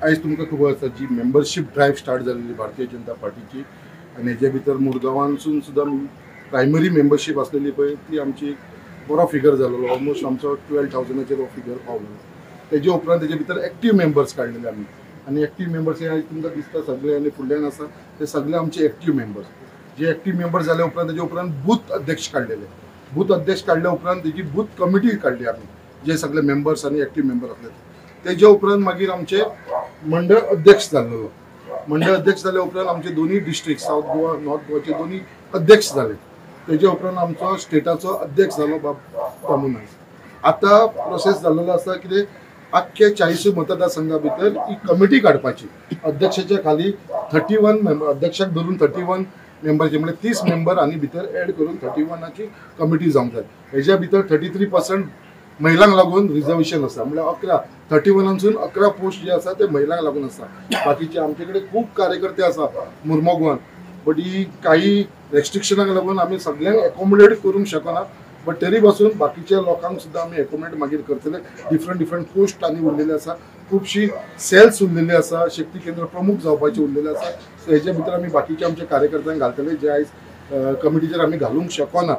आयज तुमकां खबर आसा जी मेंबरशीप ड्रायव्ह स्टार्ट जाल्ली भारतीय जनता पार्टीची आनी हेजे भितर मुरगांवांसून सुद्दां प्रायमरी मेंबरशीप आसलेली पळय ती आमची बरो फिगर जालेलो, ऑलमोस्ट आमचो 12,000 हो फिगर पावलो. तेजे उपरांत तेजे भितर एक्टीव मेंबर्स काडलेले आमी आनी एक्टीव मेंबर्स हे आयज तुमकां दिसता सगळे आनी फुडल्यान आसा ते सगळे आमचे एक्टीव मेंबर्स. जे एक्टीव मेंबर्स जाले उपरांत तेजे उपरांत बूथ अध्यक्ष काडलेले, बूथ अध्यक्ष काडल्या उपरांत तेजी बूथ कमिटी काडली आमी, जे सगळे मेंबर्स आनी एक्टीव मेंबर आसले. तेजे उपरांत मागीर आमचे मंडळ अध्यक्ष जाल्लो, मंडळ अध्यक्ष जाल्या उपरांत आमचे दोनूय डिस्ट्रिक्ट सावथ गोवा नॉर्थ गोवाचे दोनूय अध्यक्ष जाले. तेजे उपरांत आमचो स्टेटाचो अध्यक्ष जालो बाब दामू नायक. आतां प्रोसेस जाल्लो आसा कितें आख्खे 40 मतदारसंघा भितर ही कमिटी काडपाची, अध्यक्षाच्या खाली 31 मेंबर, अध्यक्षाक धरून 31 मेंबरचे म्हणजे 30 मेंबर आनी भितर एड करून 31ची कमिटी जावंक जाय. हेज्या भितर 33% महिलांक लागून रिजर्वेशन आसा, म्हणल्यार 11 31 11 पोस्ट जे आसा ते महिलांक लागून आसा. बाकीचे आमचे कडेन खूब कार्यकर्ते आसा मुरमोगांवान, बट ही काही रेस्ट्रिक्शनाक लागून आमी सगळ्यांक एकोमोडेट करूंक शकना, बट तरी पासून बाकीच्या लोकांक सुद्दां आमी एकोमोडेट मागीर करतले. डिफरंट डिफरंट पोस्ट आनी उरलेले आसा, खुबशी सेल्स उरलेली आसा, शक्ती केंद्र प्रमुख जावपाचे उरलेले आसा. सो हेजे भितर आमी बाकीच्या आमच्या कार्यकर्त्यांक घालतले जे आयज कमिटीचेर आमी घालूंक शकना.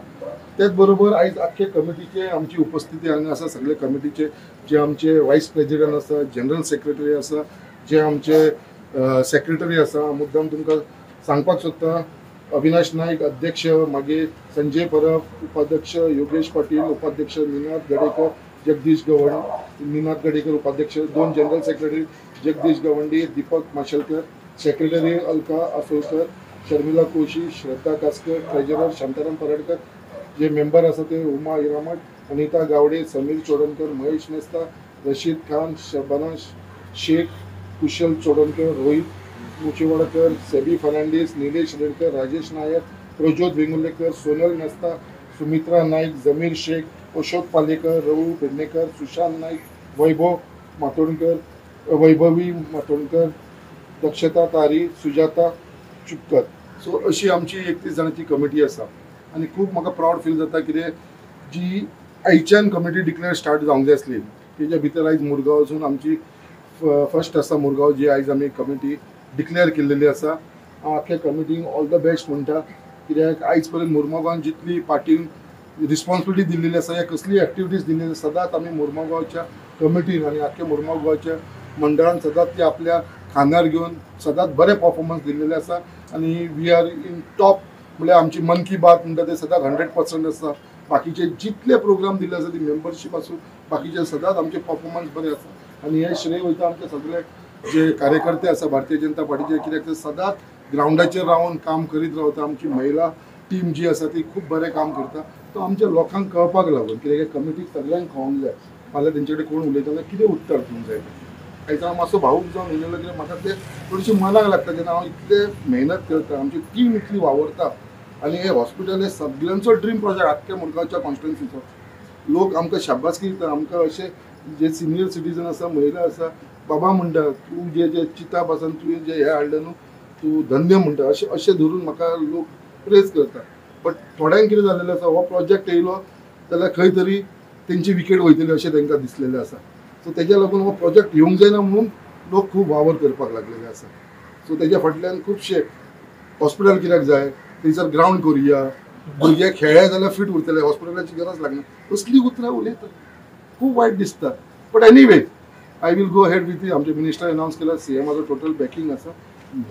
त्याच बरोबर आयज आख्खे कमिटीचे आमची उपस्थिती हांगा आसा, सगळे कमिटीचे जे आमचे वायस प्रेजिडंट आसा, जनरल सेक्रेटरी आसा, जे आमचे सेक्रेटरी आसा. मुद्दाम तुमकां सांगपाक सोदता, अविनाश नायक अध्यक्ष, मागीर संजय परब उपाध्यक्ष, योगेश पाटील उपाध्यक्ष, निनाद गडेकर, जगदीश गवंडी, निनाद गडेकर उपाध्यक्ष, 2 general secretary Jagdish Gawandi, Deepak Mashelkar, secretary Alka Asolkar, Sharmila Koshi, Shraddha Kaskar, treasurer Shantaram Paradkar, जे मेंबर आसा ते उमा हिरामठ, अनिता गावडे, समीर चोडणकर, महेश मेस्ता, रशीद खान, शबाना शेख, कुशल चोडणकर, रोहित मुचेवाडकर, सेबी फर्नांडीस, निलेश रेडकर, राजेश नायक, प्रज्योत वेंगुर्लेकर, सोनल मेस्ता, सुमित्रा नाईक, जमीर शेख, अशोक पालेकर, रघु पेडणेकर, सुशांत नाईक, वैभव मातोंडकर, वैभवी मातोंडकर, दक्षता तारी, सुजाता चुपकर. सो अशी आमची 31 जाणांची कमिटी आसा आनी खूब म्हाका प्रावड फील जाता कितें जी आयच्यान कमिटी डिक्लेअर स्टार्ट जावंक जाय आसली तेज्या भितर आयज मुरगांवसून आमची फर्स्ट आसा मुरगांव जी आयज आमी कमिटी डिक्लेअर केल्लेली आसा. हांव आख्या कमिटीक ऑल the best म्हणटा, कित्याक आयज पर्यंत मुरमोगांवान जितली पार्टीन रिस्पॉन्सिबिलिटी दिल्लेली आसा या कसली एक्टिविटीज दिल्लेली आसा, सदांच आमी मुरमोगांवच्या कमिटीन आनी आख्या मुरमोगांवच्या मंडळान सदांच ती आपल्या खांद्यार घेवन सदांच बरें परफॉर्मन्स दिल्लेलें आसा आनी we are in top. म्हणल्यार आमची मन की बात म्हणटा ते सदांच 100% आसा. बाकीचे जितले प्रोग्राम दिल्ले आसा ती मेंबरशीप आसूं बाकीचे सदांच आमचे परफॉर्मन्स बरें आसा आनी हे श्रेय वयता आमचे सगळे जे कार्यकर्ते आसा भारतीय जनता पार्टीचे, कित्याक ते सदांच ग्रावंडाचेर रावन काम करीत रावता. आमची महिला टीम जी आसा ती खूब बरें काम करता. तो आमच्या लोकांक कळपाक लागून कित्याक कमिटीक सगळ्यांक कळोंक जाय, फाल्यां तेंचे कडेन कोण उलयता जाल्यार कितें उत्तर दिवंक जाय. आयज हांव मातसो भावूक जावन उलयलो कित्याक म्हाका ते थोडीशी मनाक लागता जेन्ना हांव इतले मेहनत करता, आमची टीम इतली वावरता आनी हे हॉस्पिटल हे सगळ्यांचो ड्रीम प्रोजेक्ट आख्ख्या मुरगांवच्या कॉन्स्टिट्युन्सीचो. लोक आमकां शाबासकी दिता, आमकां अशे जे सिनियर सिटीजन आसा, महिला आसा, बाबा म्हणटा तूं जे जे चिंताप आसा तुवें जे हें हाडलें न्हू तूं धन्य म्हणटा, अशें अशें धरून म्हाका लोक प्रेज करता. बट थोड्यांक कितें जाल्लें आसा, हो प्रोजेक्ट येयलो जाल्यार खंय तरी तेंची विकेट वयतली अशें तांकां दिसलेलें आसा. सो तेज्या लागून हो प्रोजेक्ट येवंक जायना म्हणून लोक खूब वावर करपाक लागलेले आसा. सो तेज्या फाटल्यान खुबशे हॉस्पिटल कित्याक जाय, थंयसर ग्रावंड करुया, भुरगे खेळ्ळे जाल्यार फिट उरतले, हॉस्पिटलाची गरज लागना, असली उतरां उलयता, खूब वायट दिसता. But anyway I will go ahead with आमचे मिनिस्टर अनावन्स केला, सीएमाचो टोटल बॅकिंग आसा.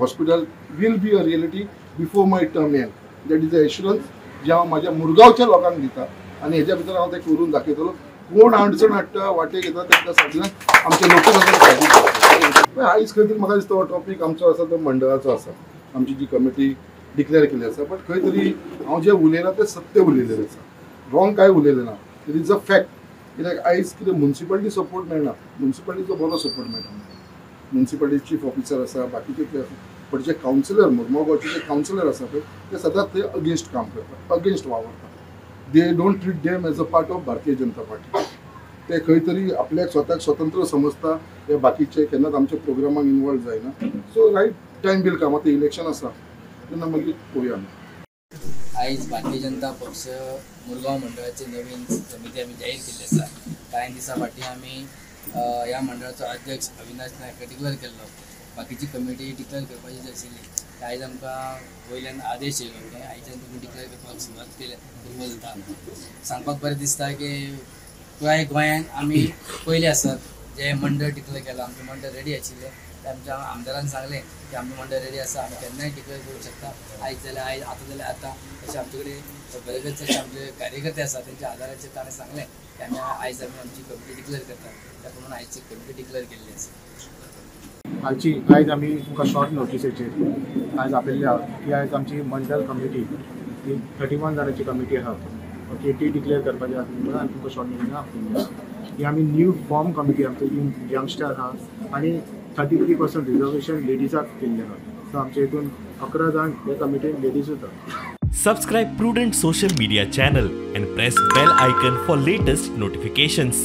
Hospital will be a reality before my term end, that is a assurance जे हांव म्हाज्या मुरगांवच्या लोकांक दिता आनी हेज्या भितर हांव तें करून दाखयतलो. कोण अडचण हाडटा वाटेक येता तांकां सगळ्यांक आमचे लोक आयज खंय तरी म्हाका दिसता हो टॉपीक आमचो आसा तो मंडळाचो आसा, आमची जी कमिटी डिक्लेअर केल्ली आसा. बट खंय तरी हांव जें उलयलां तें सत्य उलयलेलें आसा, रॉंग कांय उलयलें ना, it is a fact. कित्याक आयज कितें मुन्सिपालिटी सपोर्ट मेळना, मुन्सिपालिटीचो बरो सपोर्ट मेळटा, मुन्सिपालिटी चीफ ऑफिसर आसा, बाकीचे ते आसा, बट जे कावन्सिलर मुरमोगांवचे जे कावन्सिलर आसा पळय ते सदांच ते अगेन्स्ट काम करता, अगेन्स्ट वावरता. They don't treat them as a part of Bharatiya Janata Party. ते खंय तरी आपल्याक स्वताक स्वतंत्र समजता, हे बाकीचे केन्नाच आमच्या प्रोग्रामाक इनवॉल्व जायना. So right time will come, आतां इलेक्शन आसा तेन्ना मागीर पळोवया आमी. आयज भारतीय जनता पक्ष मुरगांव मंडळाची नवीन समिती आमी जाहीर केल्ली आसा. कांय दिसां फाटीं आमी ह्या मंडळाचो अध्यक्ष अविनाश नायक डिक्लेअर केल्लो. बाकीची कमिटी डिक्लेअर करपाची जी आशिल्ली आयज आमकां वयल्यान आदेश येयलो की आयच्यान तुमी डिक्लेअर करपाक सुरवात केल्या, सुरवात जाता. सांगपाक बरें दिसता की पुराय गोंयांत आमी पयले आसात जे मंडळ डिक्लेअर केलां. आमचें मंडळ रेडी आशिल्लें, ते आमच्या आमदारान सांगलें की आमचें मंडळ रेडी आसा, आमी केन्नाय डिक्लेअर करूंक शकता, आयज जाल्यार आयज, आतां जाल्यार आतां. तशें आमचे कडेन बरेच अशे आमचे कार्यकर्ते आसा, तेंच्या आदाराचेर ताणें सांगलें की आमी आयज आमी आमची कमिटी डिक्लेअर करता, त्या प्रमाणे आयची कमिटी डिक्लेअर केल्ली आसा. आयज आमी तुमकां शॉर्ट नोटीसेचेर आयज आपयल्ले आहा की आयज आमची मंडळ कमिटी ही 31 जाणांची कमिटी आहा, ओके, ती डिक्लेअर करपाची आसा म्हणून आमी तुमकां शॉर्ट नोटीस आपयल्ली आहा. ही आमी न्यू फॉर्म कमिटी, आमची यंगस्टर आहा आनी 33% रिजर्वेशन लेडीजाक केल्लें आहा. सो आमचे हितून 11 जाण हे कमिटीन लेडीजूच आहा. Subscribe Prudent social media channel and press bell icon for latest notifications.